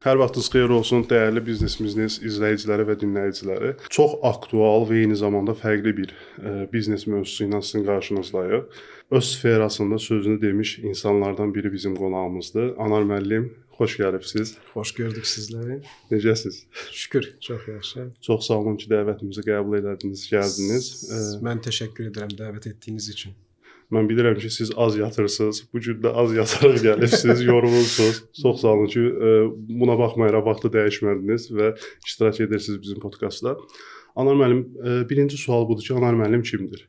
Hər vaxtınız xeyir olsun, dəyərli biznesimizin izləyiciləri və dinləyiciləri. Çox aktual və eyni zamanda fərqli bir biznes mövzusu ilə sizin qarşınızdayıq. Öz sferasında sözünü demiş insanlardan biri bizim qonağımızdır. Anar müəllim, xoş gəlibsiz. Xoş gördük sizləri. Necəsiz? Şükür, çox yaxşı. Çox sağ olun ki, dəvətimizi qəbul elədiniz, gəldiniz. Mən təşəkkür edirəm dəvət etdiyiniz üçün. Mən bilirəm ki, siz az yatırsınız. Bu gün də az yataraq gəlibsiz, yorulursunuz. Çox sağ olun ki, buna baxmayaraq vaxtı dəyişmədiniz və iştirak edirsiniz bizim podkastda. Anar müəllim, birinci sual budur ki, Anar müəllim kimdir?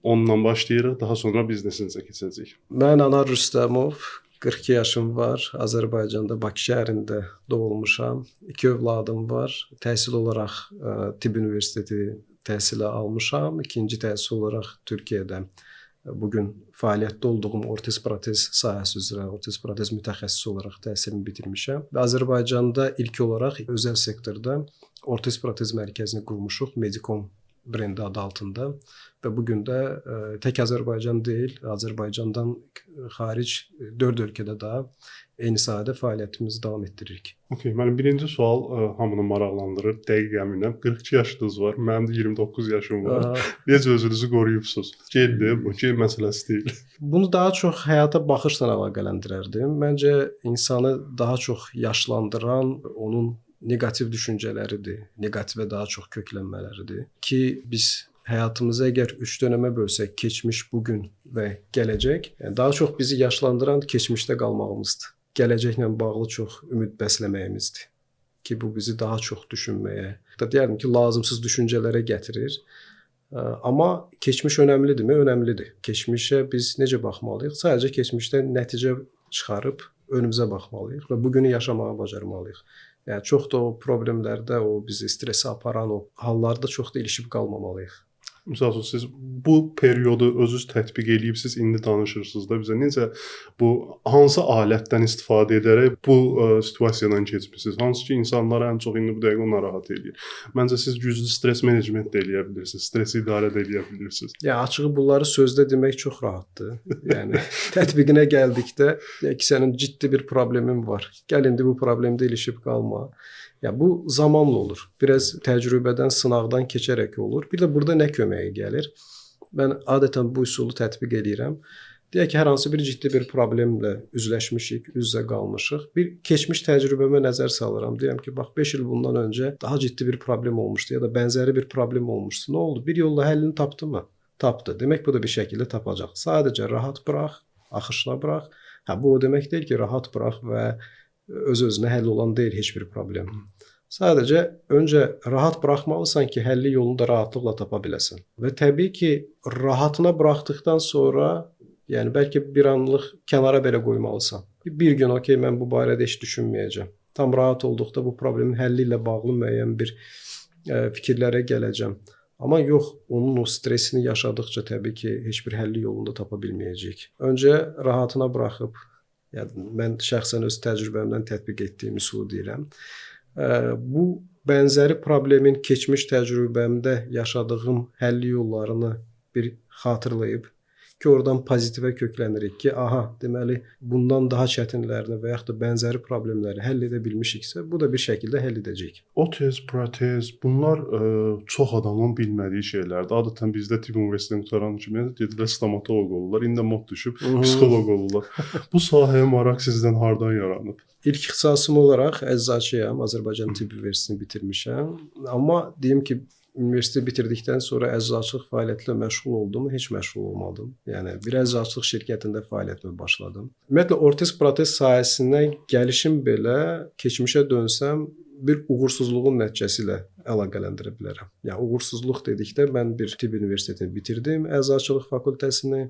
Onunla başlayırıq, daha sonra biznesinizə keçəcəyik. Mən Anar Rüstəmov, 42 yaşım var. Azərbaycanda Bakı şəhərində doğulmuşam. 2 övladım var. Təhsil olaraq Tibb Universiteti təhsili almışam. İkinci təhsil olaraq Türkiyədə bu gün fəaliyyətdə olduğum ortez-protez sahəsi üzrə ortez-protez mütəxəssisi olaraq təhsilimi bitirmişəm. Və Azərbaycanda ilk olaraq özəl sektorda ortez-protez mərkəzini qurmuşuq Medicom brendi adı altında və bu gün də tək Azərbaycan deyil, Azərbaycandan xaric 4 ölkədə daha eyni sahədə fəaliyyətimizi davam etdiririk. Okay, mənim birinci sual hamını maraqlandırır, dəqiq əminəm. 42 yaşınız var, mənim də 29 yaşım var. Aha. Necə özünüzü qoruyubsunuz? Gendir, bu gen məsələsi deyil. Bunu daha çox həyata baxışla əlaqələndirərdim. Məncə insanı daha çox yaşlandıran onun neqativ düşüncələridir, neqativə daha çox köklənmələridir ki, biz həyatımızı əgər 3 dönəmə bölsək, keçmiş, bu gün və gələcək, yəni daha çox bizi yaşlandıran keçmişdə qalmağımızdır. Gələcəklə bağlı çox ümid bəsləməyimizdir ki, bu bizi daha çox düşünməyə, hətta deyərdim ki, lazımsız düşüncələrə gətirir. Amma keçmiş önəmlidirmi? Önəmlidir. Keçmişə biz necə baxmalıyıq? Sadəcə keçmişdən nəticə çıxarıb önümüzə baxmalıyıq və bu günü yaşamağı bacarmalıyıq. Yəni çox da o problemlərdə, o bizi stresə aparan o hallarda çox da ilişib qalmamalıyıq. Məsəl üçün siz bu periodu özünüz tətbiq eləyibsiz, indi danışırsınız da bizə. Necə bu hansı alətdən istifadə edərək bu situasiyadan keçmisiniz? Hansı ki insanları ən çox indi bu dəqiqə narahat eləyir. Məncə siz güclü stres menecment də eləyə bilirsiniz, stresi idarə də eləyə bilirsiniz. Ya açığı bunları sözdə demək çox rahatdır. Yəni tətbiqinə gəldikdə deyək ki, sənin ciddi bir problemin var. Gəl indi bu problemdə ilişib qalma. Ya bu zamanla olur. Biraz təcrübədən, sınaqdan keçərək olur. Bir də burada nə köməyə gəlir? Mən adətən bu üsulu tətbiq eləyirəm. Deyək ki, hər hansı bir ciddi bir problemlə üzləşmişik, üz-üzə qalmışıq. Bir keçmiş təcrübəmə nəzər salıram. Deyirəm ki, bax 5 il bundan öncə daha ciddi bir problem olmuşdu ya da bənzəri bir problem olmuşdu. Nə oldu? Bir yolla həllini tapdı mı? Tapdı. Demək bu da bir şəkildə tapacaq. Sadəcə rahat burax, axışına burax. Hə, bu o demək deyil ki, rahat burax və öz-özünə həll olan deyil heç bir problem. Sadəcə öncə rahat buraxmalısan ki, həlli yolunu da rahatlıqla tapa biləsən. Və təbii ki, rahatına buraxdıqdan sonra, yəni bəlkə bir anlıq kənara belə qoymalısan. Bir gün okey, mən bu barədə heç düşünməyəcəm. Tam rahat olduqda bu problemin həlli ilə bağlı müəyyən bir fikirlərə gələcəm. Amma yox, onun o stresini yaşadıkca təbii ki, heç bir həlli yolunu da tapa bilməyəcəyik. Öncə rahatına buraxıb, yəni mən şəxsən öz təcrübəmdən tətbiq etdiyim üsulu deyirəm. Bu bənzəri problemin keçmiş təcrübəmdə yaşadığım həlli yollarını bir xatırlayıb ki, oradan pozitivə köklənirik ki, aha, deməli bundan daha çətinlərini və yaxud da bənzəri problemləri həll edə bilmişiksə, bu da bir şəkildə həll edəcək. Otez, protez, bunlar çox adamın bilmədiyi şeylərdir. Adətən bizdə tibb universitetini qurtaran kimi gedirlər stomatoloq olurlar, indi mod düşüb psixoloq olurlar. Bu sahəyə maraq sizdən hardan yaranıb? İlk ixtisasım olaraq əczaçıyam, Azərbaycan Tibb Universitetini bitirmişəm. Amma deyim ki, universiteti bitirdikdən sonra əczaçılıq fəaliyyəti ilə məşğul oldum, heç məşğul olmadım. Yəni bir əczaçılıq şirkətində fəaliyyətimə başladım. Ümumiyyətlə ortez-protez sahəsinə gəlişim belə keçmişə dönsəm bir uğursuzluğun nəticəsi ilə əlaqələndirə bilərəm. Yəni uğursuzluq dedikdə mən bir tibb universitetini bitirdim, əczaçılıq fakültəsini.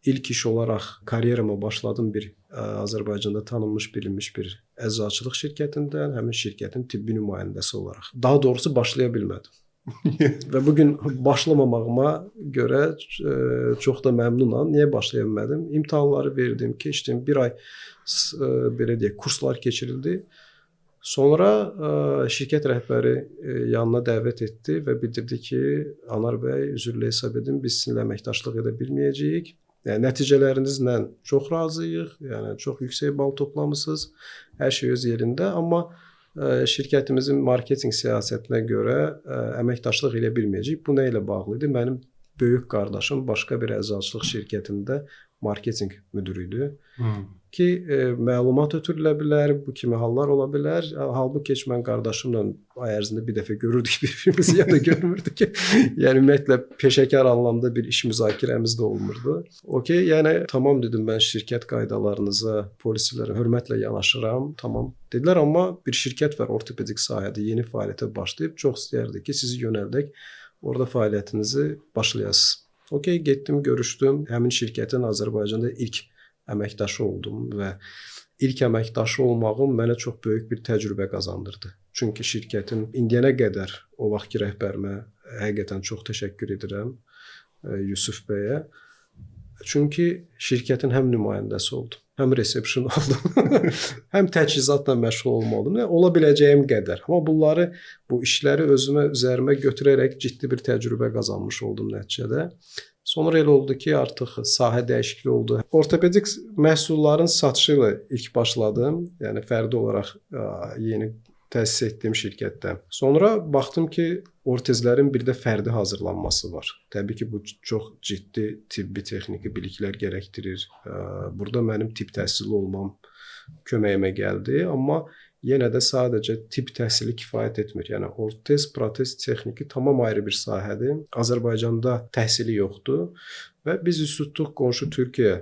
İlk iş olaraq karyerama başladım bir Azərbaycanda tanınmış, bilinmiş bir əczaçılıq şirkətindən, həmin şirkətin tibbi nümayəndəsi olaraq. Daha doğrusu başlaya bilmədim. Və bu gün başlamamağıma görə çox da məmnunam. Niyə başlaya bilmədim? İmtahanları verdim, keçdim. Bir ay belə deyək, kurslar keçirildi. Sonra şirkət rəhbəri yanına dəvət etdi və bildirdi ki, Anar bəy, üzrlə hesab edin, biz sizinlə əməkdaşlıq edə bilməyəcəyik. Yəni nəticələrinizlə çox razıyıq. Yəni çox yüksək bal toplamısınız. Hər şey öz yerində, amma şirkətimizin marketinq siyasətinə görə əməkdaşlıq eləyə bilməyəcəyik. Bu nə ilə bağlı idi? Mənim böyük qardaşım başqa bir əczaçılıq şirkətində marketinq müdiri idi. Ki məlumat ötürülə bilər, bu kimi hallar ola bilər. Halbuki heç mən qardaşımla ay ərzində bir dəfə görürdük bir-birimizi ya da görmürdük. Yəni ümumiyyətlə peşəkar anlamda bir iş müzakirəmiz də olmurdu. Okay, yəni tamam dedim, mən şirkət qaydalarınıza, policylərə hörmətlə yanaşıram. Tamam. Dedilər, amma bir şirkət var ortopedik sahədə yeni fəaliyyətə başlayıb, çox istəyərdik ki, sizi yönəldək, orada fəaliyyətinizi başlayasınız. Okay, getdim, görüşdüm. Həmin şirkətin Azərbaycanda ilk əməkdaşı oldum və ilk əməkdaşı olmağım mənə çox böyük bir təcrübə qazandırdı. Çünki şirkətin indiyənə qədər o vaxtki rəhbərimə həqiqətən çox təşəkkür edirəm, Yusuf bəyə. Çünki şirkətin həm nümayəndəsi oldum, həm reception oldum, həm təchizatla məşğul olmadım. Yəni, ola biləcəyim qədər. Amma bunları, bu işləri özümə, üzərimə götürərək ciddi bir təcrübə qazanmış oldum nəticədə. Sonra elə oldu ki, artıq sahə dəyişikliyi oldu. Ortopedik məhsulların satışı ilə ilk başladım. Yəni fərdi olaraq yeni təsis etdiyim şirkətdə. Sonra baxdım ki, ortezlərin bir də fərdi hazırlanması var. Təbii ki, bu çox ciddi tibbi texniki biliklər gərəkdirir. Burada mənim tibb təhsili olmam köməyimə gəldi, amma yenə də sadəcə tibb təhsili kifayət etmir. Yəni ortez, protez texniki tamam ayrı bir sahədir. Azərbaycanda təhsili yoxdur və biz üz tutduq qonşu Türkiyə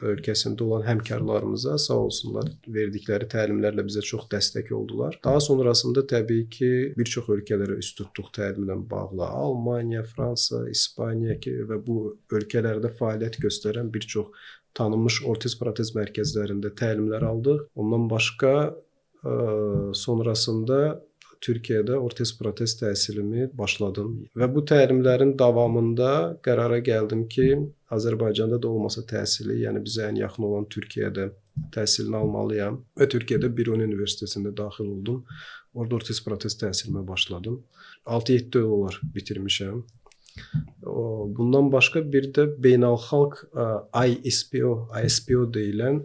ölkəsində olan həmkarlarımıza, sağ olsunlar, verdikləri təlimlərlə bizə çox dəstək oldular. Daha sonrasında təbii ki, bir çox ölkələrə üz tutduq təlimlə bağlı. Almaniya, Fransa, İspaniya ki, və bu ölkələrdə fəaliyyət göstərən bir çox tanınmış ortez-protez mərkəzlərində təlimlər aldıq. Ondan başqa sonrasında Türkiyədə ortez-protez təhsilimi başladım və bu təlimlərin davamında qərara gəldim ki, Azərbaycanda da olmasa təhsili, yəni bizə ən yaxın olan Türkiyədə təhsilini almalıyam və Türkiyədə Biruni Universitetində daxil oldum. Orada ortez-protez təhsilimə başladım. 6-7 il olar bitirmişəm. Bundan başqa bir də beynəlxalq ISPO deyilən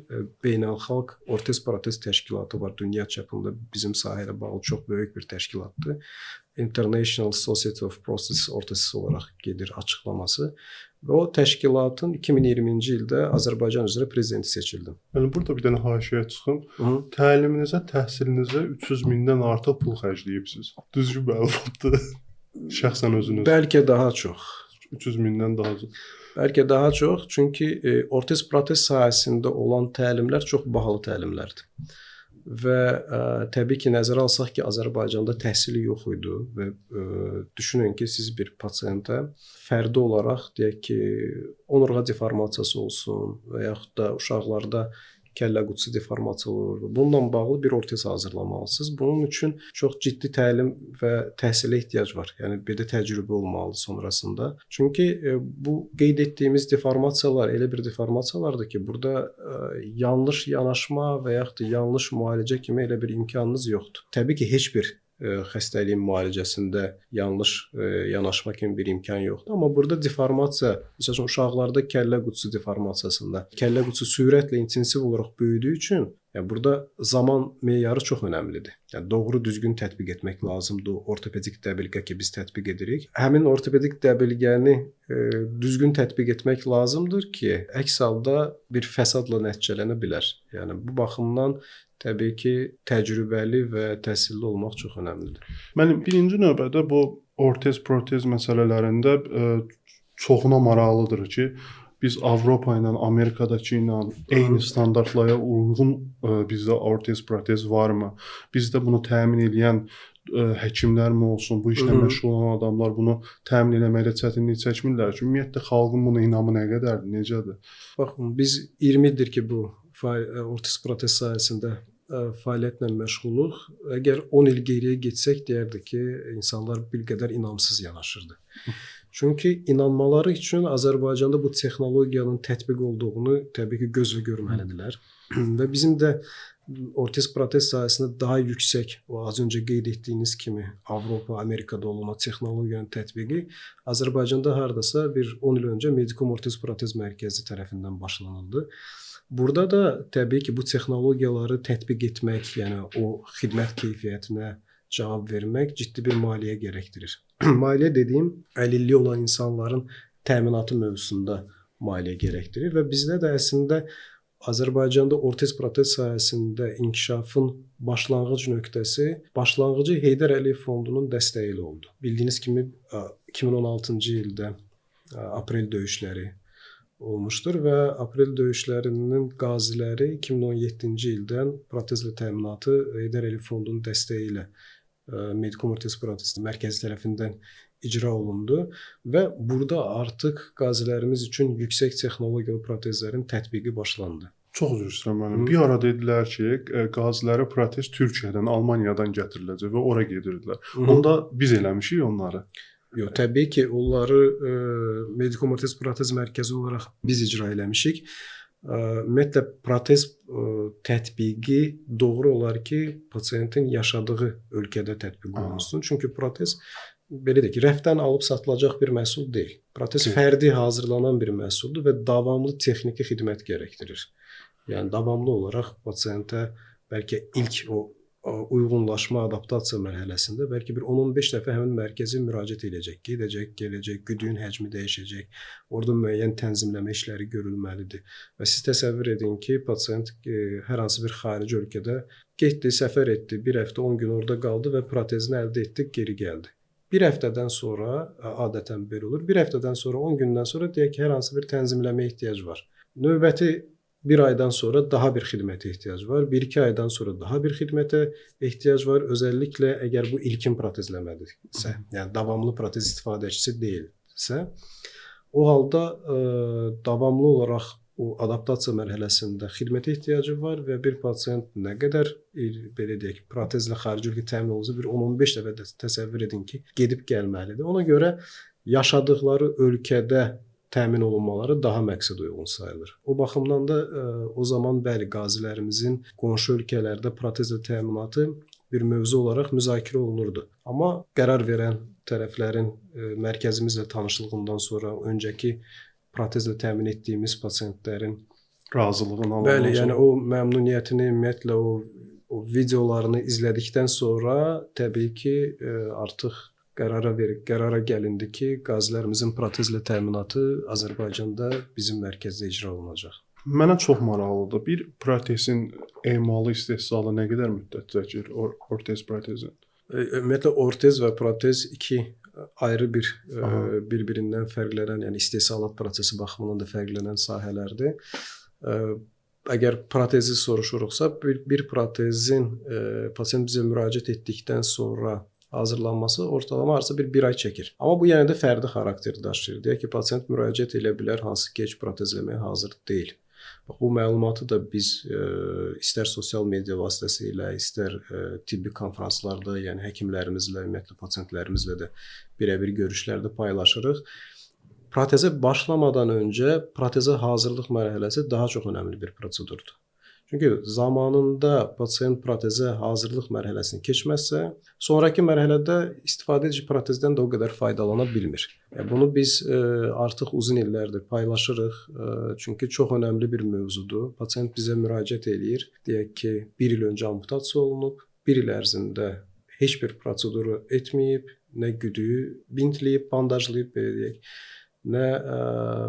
beynəlxalq ortez-protez təşkilatı var. Dünya çapında bizim sahə ilə bağlı çox böyük bir təşkilatdır. International Society of Prosthesis Orthosis olaraq gedir açıqlaması. Və o təşkilatın 2020-ci ildə Azərbaycan üzrə prezidenti seçildim. Yəni burada bir dənə haşiyə çıxım. Təliminizə, təhsilinizə 300 mindən artıq pul xərcləyibsiz. Düzgün məlumatdır. Şəxsən özünüz. Bəlkə daha çox. 300 mindən daha çox. Bəlkə daha çox, çünki ortez-protez sahəsində olan təlimlər çox bahalı təlimlərdir. Və təbii ki, nəzərə alsaq ki, Azərbaycanda təhsili yox idi və düşünün ki, siz bir pasientə fərdi olaraq, deyək ki, onurğa deformasiyası olsun və yaxud da uşaqlarda kəllə qutusu deformasiya olurdu. Bununla bağlı bir ortez hazırlamalısınız. Bunun üçün çox ciddi təlim və təhsilə ehtiyac var. Yəni bir də təcrübə olmalıdır sonrasında. Çünki bu qeyd etdiyimiz deformasiyalar elə bir deformasiyalardır ki, burada yanlış yanaşma və yaxud da yanlış müalicə kimi elə bir imkanınız yoxdur. Təbii ki, heç bir xəstəliyin müalicəsində yanlış yanaşma kimi bir imkan yoxdur. Amma burada deformasiya, məsəl üçün uşaqlarda kəllə qutusu deformasiyasında kəllə qutusu sürətlə intensiv olaraq böyüdüyü üçün, yəni burada zaman meyarı çox önəmlidir. Yəni doğru düzgün tətbiq etmək lazımdır. Ortopedik dəbilqə ki biz tətbiq edirik. Həmin ortopedik dəbilqəni düzgün tətbiq etmək lazımdır ki, əks halda bir fəsadla nəticələnə bilər. Yəni bu baxımdan təbii ki, təcrübəli və təhsilli olmaq çox önəmlidir. Mənim birinci növbədə bu ortez-protez məsələlərində çoxuna maraqlıdır ki, biz Avropa ilə, Amerikadakı ilə eyni standartlara uyğun bizdə ortez-protez varmı? Bizdə bunu təmin edən həkimlərmi olsun, bu işlə məşğul olan adamlar bunu təmin eləməkdə çətinlik çəkmirlər ki, ümumiyyətlə xalqın buna inamı nə qədərdir, necədir? Baxın, biz 20 ildir ki, bu ortez-protez sahəsində fəaliyyətlə məşğuluq. Əgər 10 il geriyə getsək, deyərdik ki, insanlar bir qədər inamsız yanaşırdı. Çünki inanmaları üçün Azərbaycanda bu texnologiyanın tətbiq olduğunu təbii ki, gözlə görməlidirlər. Və bizim də Ortez protez sahəsində daha yüksək, o az öncə qeyd etdiyiniz kimi Avropa, Amerikada olan o texnologiyanın tətbiqi Azərbaycanda hardasa bir 10 il öncə Medikum Ortez Protez Mərkəzi tərəfindən başlanıldı. Burada da təbii ki, bu texnologiyaları tətbiq etmək, yəni o xidmət keyfiyyətinə cavab vermək ciddi bir maliyyə gərəkdirir. Maliyyə dediyim, əlilliyi olan insanların təminatı mövzusunda maliyyə gərəkdirir və bizdə də əslində Azərbaycanda ortez protez sahəsində inkişafın başlanğıc nöqtəsi başlanğıcı Heydər Əliyev fondunun dəstəyi ilə oldu. Bildiyiniz kimi 2016-cı ildə aprel döyüşləri olmuşdur və aprel döyüşlərinin qaziləri 2017-ci ildən protezlə təminatı Heydər Əliyev fondunun dəstəyi ilə Medikum Ortez Protez Mərkəzi tərəfindən icra olundu və burada artıq qazilərimiz üçün yüksək texnologiyalı protezlərin tətbiqi başlandı. Çox üzr istəyirəm müəllim. Bir ara dedilər ki, qazilərə protez Türkiyədən, Almaniyadan gətiriləcək və ora gedirdilər. Onda biz eləmişik onları. Yox, təbii ki, onları Medikum Ortez Protez Mərkəzi olaraq biz icra eləmişik. Ümumiyyətlə protez tətbiqi doğru olar ki, pasientin yaşadığı ölkədə tətbiq olunsun. Çünki protez belə deyək ki, rəfdən alıb satılacaq bir məhsul deyil. Protez fərdi hazırlanan bir məhsuldur və davamlı texniki xidmət gərəkdirir. Yəni davamlı olaraq pasientə bəlkə ilk o uyğunlaşma, adaptasiya mərhələsində bəlkə bir 10-15 dəfə həmin mərkəzə müraciət edəcək, gedəcək, gələcək, güdüyün həcmi dəyişəcək. Orada müəyyən tənzimləmə işləri görülməlidir. Və siz təsəvvür edin ki, pasient hər hansı bir xarici ölkədə getdi, səfər etdi, bir həftə 10 gün orada qaldı və protezini əldə etdi, geri gəldi. Bir həftədən sonra adətən belə olur. Bir həftədən sonra 10 gündən sonra deyək ki, hər hansı bir tənzimləməyə ehtiyac var. Növbəti bir aydan sonra daha bir xidmətə ehtiyac var. 1-2 aydan sonra daha bir xidmətə ehtiyac var. Özəlliklə əgər bu ilkin protezləmədirsə, yəni davamlı protez istifadəçisi deyilsə, o halda davamlı olaraq o adaptasiya mərhələsində xidmətə ehtiyacı var və bir pasient nə qədər belə deyək, protezlə xarici ölkə təmin olunsa bir 10-15 dəfə də təsəvvür edin ki, gedib gəlməlidir. Ona görə yaşadıkları ölkədə təmin olunmaları daha məqsəd uyğun sayılır. O baxımdan da o zaman bəli, qazilərimizin qonşu ölkələrdə protezlə təminatı bir mövzu olaraq müzakirə olunurdu. Amma qərar verən tərəflərin mərkəzimizlə tanışlığından sonra öncəki protezlə təmin etdiyimiz pasientlərin razılığını alandan bəli, yəni o məmnuniyyətini, ümumiyyətlə o videolarını izlədikdən sonra təbii ki, artıq qərara gəlindi ki, qazilərimizin protezlə təminatı Azərbaycanda bizim mərkəzdə icra olunacaq. Mənə çox maraqlıdır. Bir protezin emalı, istehsalı nə qədər müddət çəkir? Ortez protezin. Ümumiyyətlə ortez və protez iki ayrı bir bir-birindən fərqlənən, yəni istehsalat prosesi baxımından da fərqlənən sahələrdir. Əgər protezi soruşuruqsa, bir protezin pasient bizə müraciət etdikdən sonra hazırlanması ortalama harasa bir ay çəkir. Amma bu yenə də fərdi xarakter daşıyır. Deyək ki, pasient müraciət edə bilər, hansı ki, heç protezləməyə hazır deyil. Bax, bu məlumatı da biz istər sosial media vasitəsilə, istər tibbi konfranslarda, yəni həkimlərimizlə, ümumiyyətlə pasientlərimizlə də birəbir görüşlərdə paylaşırıq. Protezə başlamadan öncə protezə hazırlıq mərhələsi daha çox önəmli bir prosedurdur. Çünki zamanında pasient protezə hazırlıq mərhələsini keçməzsə, sonrakı mərhələdə istifadə edici protezdən də o qədər faydalana bilmir. Yəni bunu biz artıq uzun illərdir paylaşırıq. Çünki çox önəmli bir mövzudur. Pasient bizə müraciət eləyir. Deyək ki, bir il öncə amputasiya olunub, bir il ərzində heç bir proseduru etməyib, nə güdüyü bintləyib, bandajlayıb, belə deyək, nə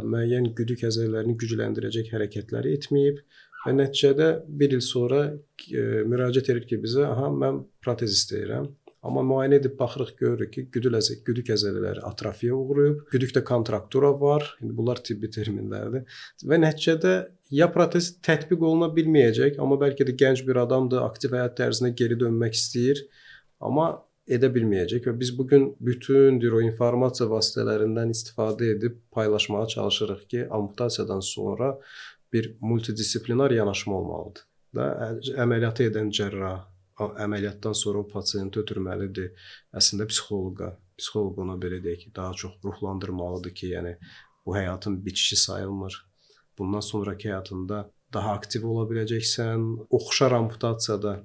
müəyyən güdük əzələlərini gücləndirəcək hərəkətləri etməyib. Və nəticədə bir il sonra müraciət edir ki, bizə, aha, mən protez istəyirəm. Amma müayinə edib baxırıq, görürük ki, güdük əzələləri atrofiya uğrayıb, güdükdə kontraktura var. İndi bunlar tibbi terminlərdir. Və nəticədə ya protez tətbiq oluna bilməyəcək, amma bəlkə də gənc bir adamdır, aktiv həyat tərzinə geri dönmək istəyir, amma edə bilməyəcək. Və biz bugün bütün o informasiya vasitələrindən istifadə edib paylaşmağa çalışırıq ki, amputasiyadan sonra bir multidisiplinar yanaşma olmalıdır. Da, əməliyyatı edən cərrah əməliyyatdan sonra o pasiyenti ötürməlidir. Əslində psixoloqa, psixoloq ona belə deyək ki, daha çox ruhlandırmalıdır ki, yəni bu həyatın bitişi sayılmır. Bundan sonrakı həyatında daha aktiv ola biləcəksən. Oxşar amputasiyada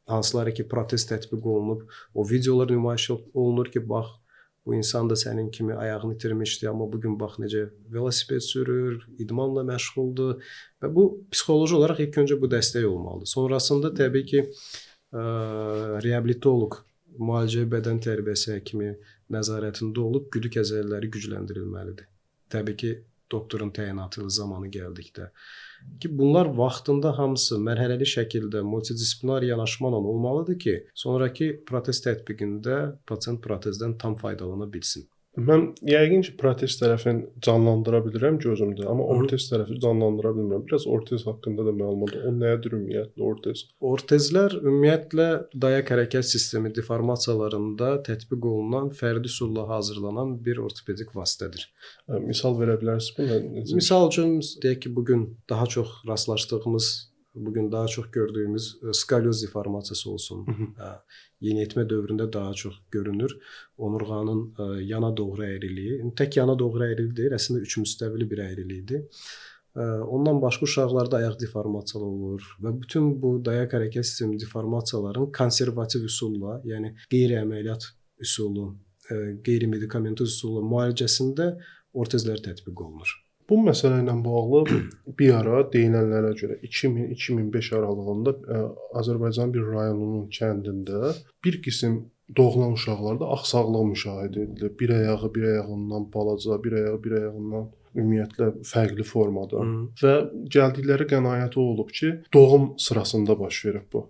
hansıları ki protez tətbiq olunub, o videolar nümayiş olunur ki, bax bu insan da sənin kimi ayağını itirmişdi, amma bu gün bax necə velosiped sürür, idmanla məşğuldur və bu psixoloji olaraq ilk öncə bu dəstək olmalıdır. Sonrasında təbii ki, reabilitoloq, müalicə bədən tərbiyəsi həkimi nəzarətində olub güdük əzələləri gücləndirilməlidir. Təbii ki, doktorun təyinatı ilə zamanı gəldikdə. Ki bunlar vaxtında hamısı mərhələli şəkildə multidisiplinar yanaşma ilə olmalıdır ki, sonrakı protez tətbiqində pasient protezdən tam faydalana bilsin. Mən yəqin ki, protez tərəfini canlandıra bilirəm gözümdə, amma ortez tərəfi canlandıra bilmirəm. Biraz ortez haqqında da məlumat. O nədir ümumiyyətlə ortez? Ortezlər ümumiyyətlə dayaq hərəkət sistemi deformasiyalarında tətbiq olunan fərdi üsulla hazırlanan bir ortopedik vasitədir. Misal verə bilərsiniz buna? Necə? Misal üçün deyək ki, bu gün daha çox rastlaşdığımız, bugün daha çox gördüyümüz skalyoz deformasiyası olsun. Yeniyetmə dövründə daha çox görünür. Onurğanın yana doğru əyriliyi. Tək yana doğru əyriliyi deyil, əslində üç müstəvili bir əyriliyidir. Ondan başqa uşaqlarda ayaq deformasiyaları olur və bütün bu dayaq hərəkət sistemi deformasiyaların konservativ üsulla, yəni qeyri-əməliyyat üsulu, qeyri-medikamentoz üsulla müalicəsində ortezlər tətbiq olunur. Bu məsələ ilə bağlı bir ara deyilənlərə görə 2000-2005 aralığında Azərbaycanın bir rayonunun kəndində bir qism doğulan uşaqlarda axsaqlıq müşahidə edilir. Bir ayağı bir ayağından balaca, bir ayağı bir ayağından ümumiyyətlə fərqli formada. Və gəldikləri qənaəti olub ki, doğum sırasında baş verib bu.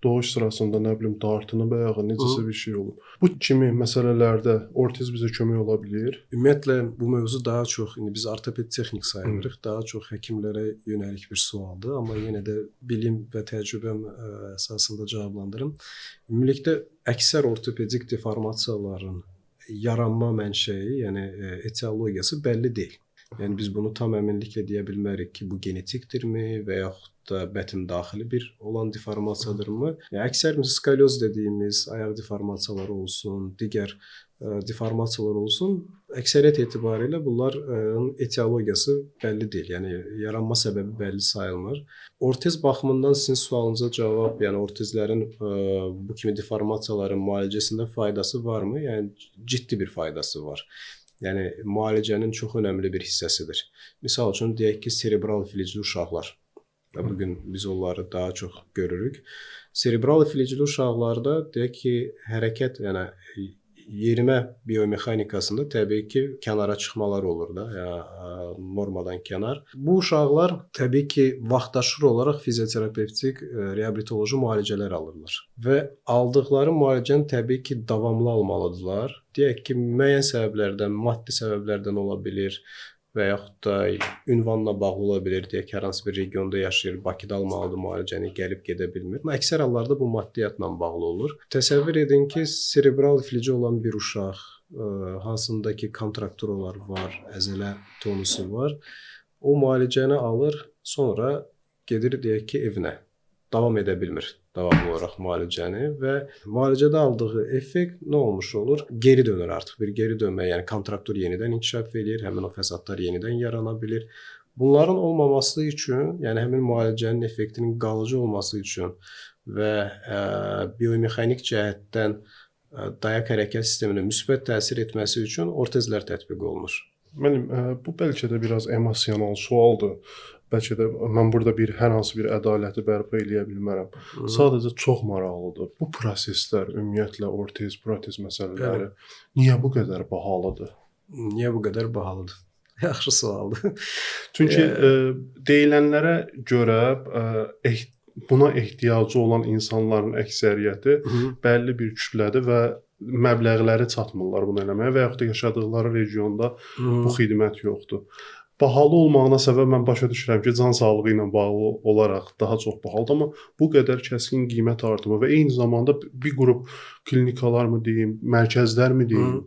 Doğuş sırasında nə bilim dartınıb ayağı, necəsə bir şey olub. Bu kimi məsələlərdə ortez bizə kömək ola bilər. Ümumiyyətlə bu mövzu daha çox indi biz ortoped texnik sayılırıq, daha çox həkimlərə yönəlik bir sualdır, amma yenə də bilim və təcrübəm əsasında cavablandırım. Ümumilikdə əksər ortopedik deformasiyaların yaranma mənşəyi, yəni etiologiyası bəlli deyil. Yəni biz bunu tam əminliklə deyə bilmərik ki, bu genetikdirmi və yaxud da bətin daxili bir olan deformasiyadırmı? Yəni əksər skalyoz dediyimiz ayaq deformasiyaları olsun, digər deformasiyalar olsun, əksəriyyət etibarilə bunların etiologiyası bəlli deyil. Yəni yaranma səbəbi bəlli sayılmır. Ortez baxımından sizin sualınıza cavab, yəni ortezlərin bu kimi deformasiyaların müalicəsində faydası varmı? Yəni ciddi bir faydası var. Yəni müalicənin çox önəmli bir hissəsidir. Misal üçün deyək ki, serebral iflicli uşaqlar. Və bu gün biz onları daha çox görürük. Serebral iflicli uşaqlarda deyək ki, hərəkət, yəni yerimə biomexanikasında təbii ki, kənara çıxmalar olur da, yəni normadan kənar. Bu uşaqlar təbii ki, vaxtaşırı olaraq fizioterapevtik, reabilitoloji müalicələr alırlar və aldıqları müalicəni təbii ki, davamlı almalıdırlar. Deyək ki, müəyyən səbəblərdən, maddi səbəblərdən ola bilər və yaxud da ünvanla bağlı ola bilər. Deyək ki, hər hansı bir regionda yaşayır, Bakıda almalıdır müalicəni, gəlib gedə bilmir. Əksər hallarda bu maddiyyatla bağlı olur. Təsəvvür edin ki, serebral iflici olan bir uşaq, hansında ki kontrakturalar var, əzələ tonusu var, o müalicəni alır, sonra gedir deyək ki, evinə. Davam edə bilmir davamlı olaraq müalicəni və müalicədə aldığı effekt nə olmuş olur? Geri dönür artıq, bir geri dönmə, yəni kontraktur yenidən inkişaf eləyir, həmin o fəsadlar yenidən yarana bilir. Bunların olmaması üçün, yəni həmin müalicənin effektinin qalıcı olması üçün və biomexanik cəhətdən dayaq hərəkət sisteminə müsbət təsir etməsi üçün ortezlər tətbiq olunur. Mənim bu bəlkə də biraz emosional sualdır. Bəlkə də mən burada bir hər hansı bir ədaləti bərpa eləyə bilmərəm. Sadəcə çox maraqlıdır. Bu proseslər ümumiyyətlə ortez, protez məsələləri niyə bu qədər bahalıdır? Niyə bu qədər bahalıdır? Yaxşı sualdır. Çünki deyilənlərə görə buna ehtiyacı olan insanların əksəriyyəti bəlli bir kütlədir və məbləğləri çatmırlar bunu eləməyə və yaxud da yaşadıqları regionda bu xidmət yoxdur. Bahalı olmağına səbəb mən başa düşürəm ki, can sağlığı ilə bağlı olaraq daha çox bahalıdır, amma bu qədər kəskin qiymət artımı və eyni zamanda bir qrup klinikalar mı deyim, mərkəzlər mi deyim,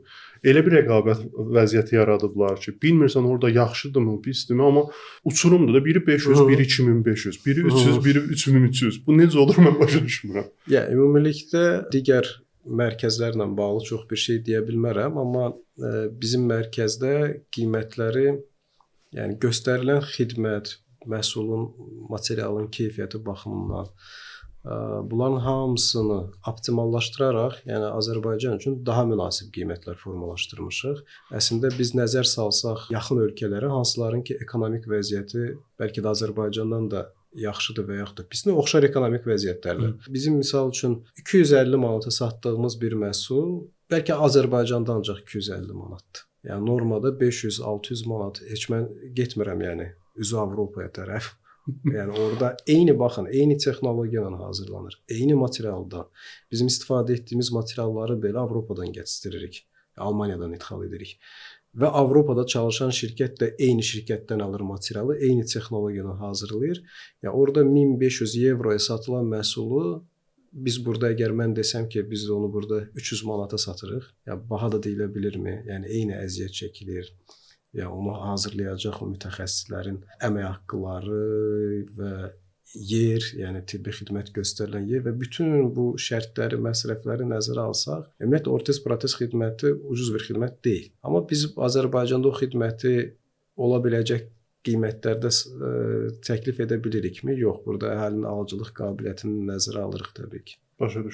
elə bir rəqabət vəziyyəti yaradıblar ki, bilmirsən orada yaxşıdırmı, pisdirmi, amma uçurumdur da, biri 500, biri 2500, biri 300, biri 3300. Bu necə olur mən başa düşmürəm. Ya, ümumilikdə digər mərkəzlərlə bağlı çox bir şey deyə bilmərəm, amma bizim mərkəzdə qiymətləri, yəni göstərilən xidmət, məhsulun, materialın keyfiyyəti baxımından bunların hamısını optimallaşdıraraq, yəni Azərbaycan üçün daha münasib qiymətlər formalaşdırmışıq. Əslində biz nəzər salsaq yaxın ölkələrə, hansıların ki, ekonomik vəziyyəti bəlkə də Azərbaycandan da yaxşıdır və yaxud da pisdir, oxşar ekonomik vəziyyətlərdə. Bizim misal üçün 250 manata satdığımız bir məhsul bəlkə Azərbaycanda ancaq 250 manatdır. Yəni normada 500-600 manat, heç mən getmirəm, yəni üzü Avropaya tərəf. Yəni orada eyni, baxın, eyni texnologiya ilə hazırlanır. Eyni materialdan. Bizim istifadə etdiyimiz materialları belə Avropadan gətizdiririk. Almaniyadan idxal edirik. Və Avropada çalışan şirkət də eyni şirkətdən alır materialı, eyni texnologiya ilə hazırlayır. Yəni orada 1500 avroya satılan məhsulu biz burada, əgər mən desəm ki, biz də onu burada 300 manata satırıq, ya baha da deyilə bilirmi? Yəni eyni əziyyət çəkilir. Ya onu hazırlayacaq o mütəxəssislərin əmək haqqları və yer, yəni tibbi xidmət göstərilən yer və bütün bu şərtləri, məsrəfləri nəzərə alsaq, ümumiyyətlə ortez protez xidməti ucuz bir xidmət deyil. Amma biz Azərbaycanda o xidməti ola biləcək qiymətlərdə təklif edə bilirikmi? Yox, burada əhalinin alıcılıq qabiliyyətini nəzərə alırıq təbii ki. Başa düşdüm.